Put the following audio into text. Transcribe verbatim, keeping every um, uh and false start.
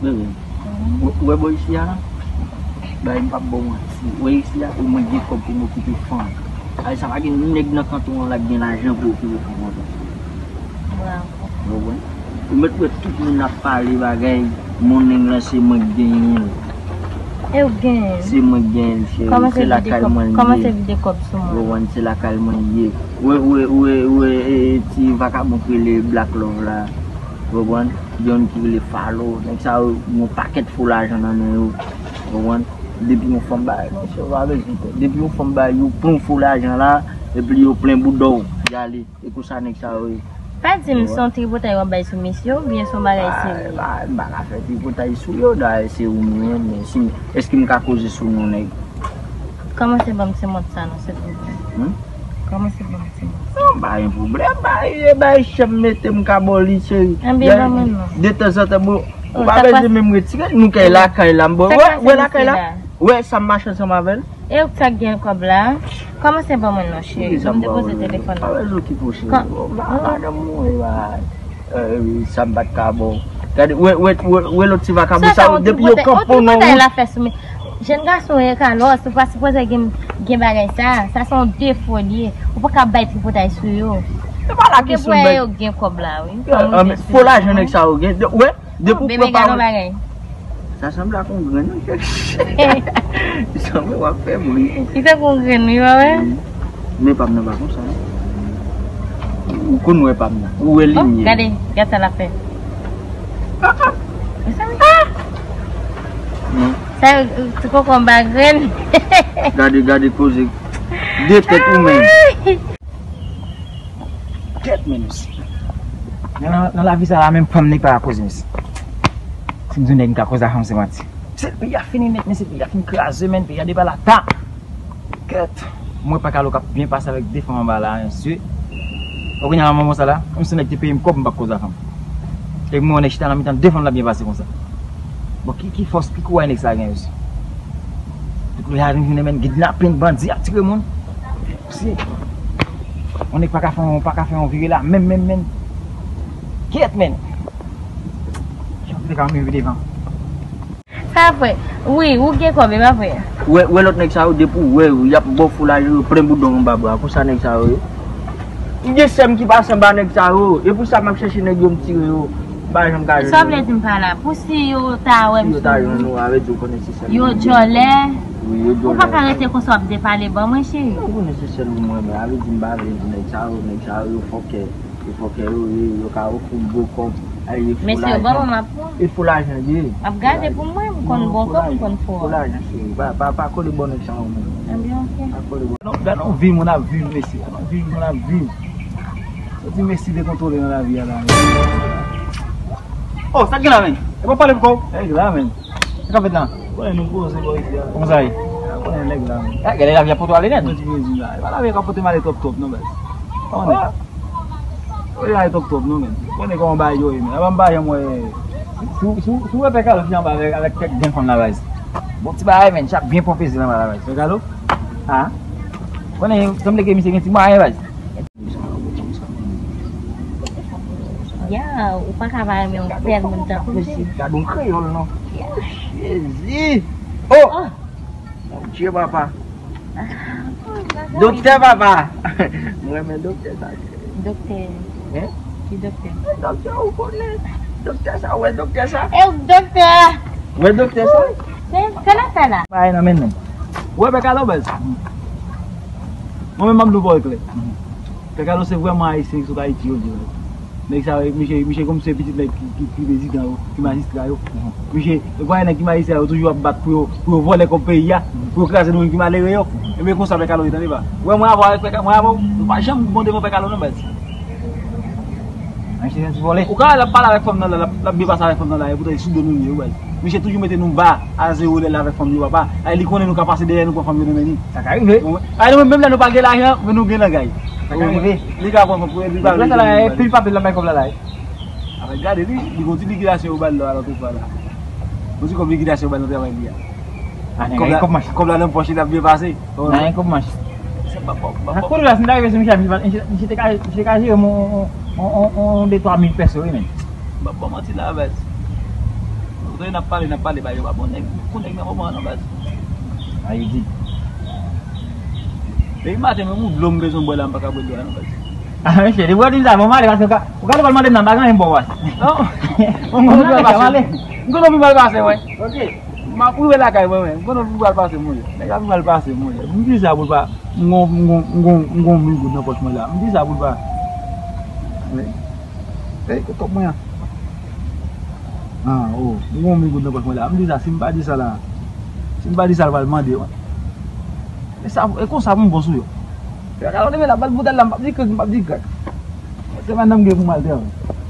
Bebe, ou wè bò isi a la? Bay m p ap ba w manti. Ou wè isi a, ou mwen gen kòb pou m okipe fanm. Ay, sa pa gen nèg nan kanton an la k gen lajan pou okipe fanm konsa. Bravo. Ou konprann? Ou mèt wè tout moun ap pale bagay, moneng lan se mwen k genyen l. E ou genyen l? Se mwen k genyen l, cheri. Kòman se lakay mwen l ye. Kòman se vide kòb sou mwen? Ou konprann? Se lakay mwen l ye. Ou wè, ou wè, ou wè, ou wè, e, e, ti vakabon ki rele Black Love la. Ou konprann? Gen youn ki rele Falo. Nèg sa yo, yon pakèt fo lajan nan men yo. Ou konprann? Depi yon fanm ba, non, se pa bezwen pè. Depi yon fanm ba yo pran fo lajan la, epi yo plen bouda w, y ale. E konsa nèg sa yo ye. Pa di m se yon tripotay w ap bay sou mesye oubyen se yon bagay serye? Ba, m pa ka fè tripotay sou yo, dayè se ou m renmen. Si, èske m ka koze sou non nèg? Kòmanse ban m ti mòd sa non, silvouplè. Hmm? Kòmanse ban m ti mòd sa. Non, pa gen pwoblèm, ba, e, ba, e, chèf mete m ka ba w li, cheri. Anben, ban mwen non. Detanzantan, bon, ou pa bezwen menm retire, nou kay lakay la, m ba w. Wè, wè lakay la? Wè, sa m mache ansanm avè l. E ou k sa k gen kòb la? Kòmanse ban mwen non, cheri. Ban m depoze telefòn nan. Pa bezwen okipe w, cheri. Madanm mwen, e, sa m pa t ka ba w. Gade, wè, wè, wè, wè lòt ti vakabon sa yo, depi yo kanpe w nan wout. Jèn gason e kalòs, ou pa sipoze gen, gen bagay sa. Sa se yon defo l ye. Ou pa ka bay tripotay sou yo. E pa la kesyon bay. Yo gen kòb la, wi. Fo lajan nèg sa yo gen. Wè, depi w pran pawòl. Sa sanble ak yon grenn, wi. Li sanble w ap fè bri. Li tankou yon grenn, wi, w wè? Men pa m nan pa konsa, non. Ou konn wè pa m nan. Ou wè li m ye. Gade, gade sa l ap fè. Non. Sa yo, ti koko anba grenn. Gade, gade koze. De tèt ou menm. Kèt, men, mesye. Nan, nan, nan lavi sa la, menm fanm nèg pa ka koze, mesye. Si m di w nèg m ka koze ak fanm, se manti. Se peyi a fini nèt, mesye, peyi a fin kraze, men, peyi a depa lata. Kèt. Mwen pa kalo k ap byen pase avèk de fanm anba la, mesye. Ou konnen a moman sa la, menm si nèg te peye m kòb, m pa koze ak fanm. E mwen, nèg chita nan mitan de fanm la byen pase konsa. Bon, ki, ki fòs, ki kouraj nèg sa gen, mesye? Tout lè a nou jounen, men, kidnaping, bandi ap tire moun. Si. On nèg pa ka fè yon, pa ka fè yon vire la, menm, menm, menm. Kèt, men. Jan te ka menm vire devan. Sa vre. Wi, ou gen kòb, e pa vre? Wè, wè lòt nèg sa yo, depi w wè yo, y ap ba w fo lajan, yo plen bouda w anba bra. Konsa nèg sa yo ye. M gen sè m ki pase anba nèg sa yo. E pou sa m ap chèche nèg yo, m tire yo. M pa janm ka jwenn yo. Sa vle di m pa la. Pou si yo ta wè m sou wout, yo ta jwenn ou, avè di w konnen se sè m. Yo djòlè. Wi, yo djòlè. Ou pa ka rete konsa w ap depale ban mwen, cheri. Ou konnen se sèl ou mwen renmen. Avè di m pa vle di nèg sa yo, nèg sa yo, yo fòkè. E fòkè yo ye, yo ka ofri m gwo kòb. Ay, e fo lajan. Mesye, ban mwen m ap pran. E fo lajan ye. M ap gade pou mwen, m konn bon kòb, m konn fo. Fo lajan, cheri. Pa, pa, pa kole bò nèg sa yo menm. Ebyen, oke. Pa kole bò. Gade yon vi moun ap viv, mesye. Gade yon vi moun ap viv. Ou di mesye dekontwole nan lavi a la. Oh, sa k gen la, men? E pa pale pou kò w? Nèg la, men. Sa k ap fèt la? Konnen nou poze bò isi a. Kòman sa ye? Konnen nèg la, men. Gade lavi a pote w ale nèt. Mwen di mezi la. E pa lavi a k ap pote m ale twòp twòp, non, baz. Konnen. Yo ale twòp twòp, non, men. Konnen kòman bagay yo ye, men. Apa m pa janm wè. Si, si, si w wè Pè Kalo fin anba avèk, avèk kèk grenn fanm la, baz. Bon ti bagay, men. Chak byen pran plezi l anba la, baz. Pè Kalo? Ah. Konnen, sanble ke misye gen ti mwayen, baz. Ya, ou pa ka pa renmen yon bèl moun tankou li. Gade yon kreyòl, non. Ya. Jezi! Oh! Oh! Mon Dieu, papa. Doktè, papa. Mwen renmen doktè sa. Doktè. Hein? Ki doktè? Doktè, ou konnen. Doktè sa, ou wè doktè sa? E doktè. Ou wè doktè sa? Se, se nan fè la. Bay nan men nou. Ou wè Pè Kalo, baz? Mwen menm, m ap di w pawòl klè. Pè Kalo se vrèman ayisyen ki sot Ayiti yo, di w. Nèg sa yo, misye, misye kòmsi se pitit nèg ki, ki, ki prezidan yo, ki majistra yo. Misye, e vwayè nèg ki majistra yo toujou ap bat pou yo, pou yo vòlè kòb peyi a, pou yo kraze nou menm ki malere yo. Ebyen konsa Pè Kalo ye, tande pa. Ou wè mwen avè w avèk Pè Ka-, mwen avè w, nou pa janm bon devan Pè Kalo non, baz. Ayisyen se ti vòlè. Ou ka wè l ap pale avèk fanm nan la, l ap, l ap byen pase avèk fanm nan la, e poutan e sou do nou li ye, wi, baz. Misye toujou mete nou ba a zewo lè l avèk fanm yo, papa. Ay, li konnen nou ka pase dèyè nou pran fanm yo nan men li. Sa ka rive. Ay, nou menm, menm lè nou pa gen lajan, men nou gen langay. Sa ka rive. Li ka pran fanm pou li pa vle. Pil papye l ap bay kòb la la, wi. Avèk gade, li, li gon ti likidasyon yo ba l la, lòt fwa la. Gon ti kòb likidasyon yo ba l nan travay li a. Ah, nèg la gen kòb manch. Kòb la nan pòch li, l ap byen pase. Nèg la gen kòb manch. Sa kote la, si m ta rive sou misye, misye, misye te ka, misye ka jere m on, on, on, on, on de twa mil pèso, wi, men. M ap ba w manti la, baz. N ap pale, n ap pale, bagay yo pa bon. Nèg, kou nèg nan moman an, non, baz. Ayiti. Depi maten, menm yon dlo m bezwen bwè la, m pa ka bwè dlo a, non, baz. Ah, mesye, depi w di m sa, bon, m ale, paske ou ka, ou ka pral mande m nan, m pa gen anyen pou w, baz. Non. Bon, m ale, m ale. M konnen w pi mal pase, wi. Ok. M ap rive lakay mwen, men. M konnen w pi mal pase, mwen. Nèg la pi mal pase, mwen. M di sa pou l pa, m gon, m gon, m gon, m gon mil goud nan pòch mwen la. M di sa pou l pa. Wi. Ey, kot kòb mwen an? Ah, oh, m gon mil goud nan pòch mwen la. M di sa, si m pa di sa la, si m pa di sa, l pral mande, wi. E sa, e konsa pou m bon sou yo. Fè kalòt, men la, bal boutèl la, m p ap di krik, m p ap di krak. Se madanm gen pou m al travay.